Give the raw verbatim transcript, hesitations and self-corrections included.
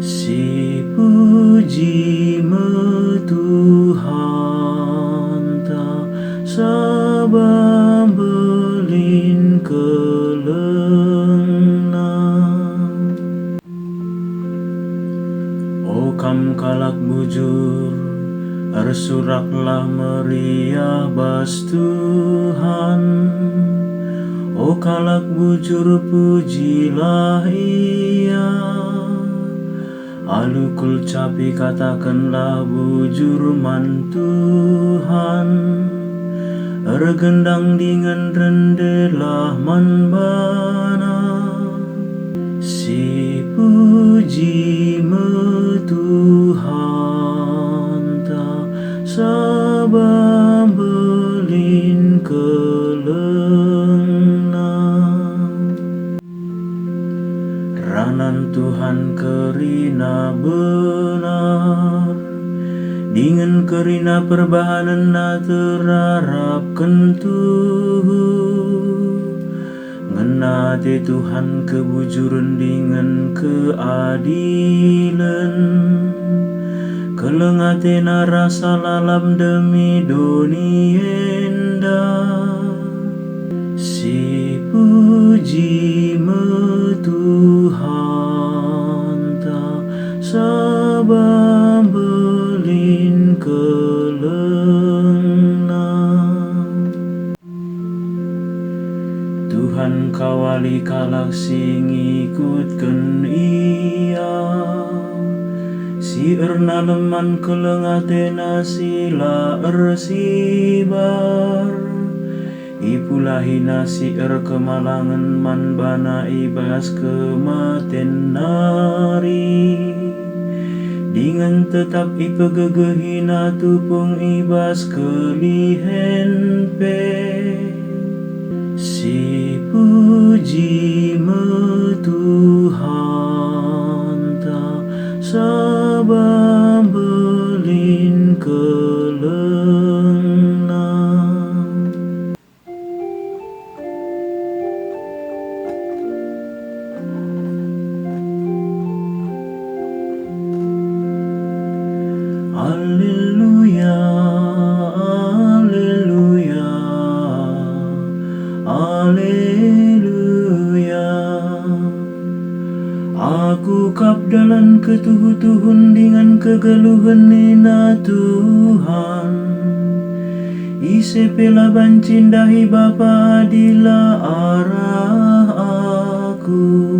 Sipuji me Tuhanta, sabap mbelin kelengna. O kam kalak bujur, ersuraklah meriah bas Tuhan. O kalak bujur, pujilah Ia. Alu kulcapi katakenlah bujur man Tuhan, ergendang dingen rendelah man baNa. Sipuji me Tuhanta, sabap mbelin kelengna. Ranan Tuhan kerina benar, dingen kerina perbahanenNa terarapken tuhu. Ngena ate Tuhan kebujuren dingen keadilen. Keleng ateNa rasa lalap ndemi doni enda. Sipuji me Tuhanta, sabap mbelin kelengna. Tuhan kawali kalak si ngikutken Ia, si ernalem man keleng ateNa si la ersibar. IpulahiNa si erkemalangen man baNa i bas kematen nari, dingen tetap ipegegehiNa tupung i bas kelihen pe. Sipuji me Tuhanta, sabap mbelin kelengna. Aleluya, aleluya, aleluya. Aku kap dalan ketuhu-tuhun dingen kegeluhen nina Tuhan. Ise pe la banci ndahi Bapa adi la arah Aku.